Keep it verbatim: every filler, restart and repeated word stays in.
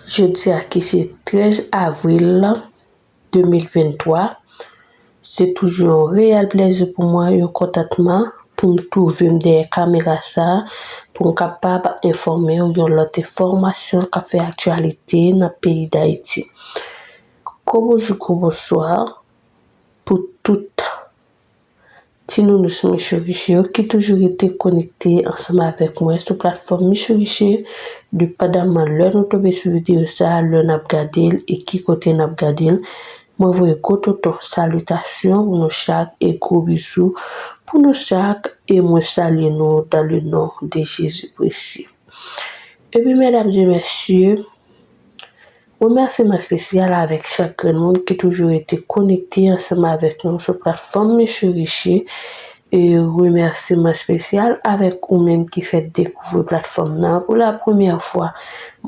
Jodi a ki se trèz avril de mil venntwa, se toujou yon reyèl plèzi pou mwen, yon kontantman pou m twouve m dèyè kamera sa a, pou m kapab enfòme w yon lòt enfòmasyon k ap fè aktyalite nan peyi Dayiti. Gwo bonjou, gwo bonswa pou tout ti nounous Michou Riche yo ki toujou rete konekte ansanm avèk mwen sou platfòm Michou Riche. Depandaman lè nou tonbe sou videyo sa a, lè n ap gade l e ki kote n ap gade l, mwen voye gwo tonton salitasyon pou nou chak e gwo bizou pou nou chak, e mwen salye nou dans le nom de Jésus précieux. Epi, medam e mesye, remèsiman espesyal avèk chak grenn moun ki toujou rete konekte ansanm avèk nou sou platfòm Michou Riche. E remèsiman espesyal avèk ou menm ki fèk dekouvri platfòm nan pou la premyè fwa.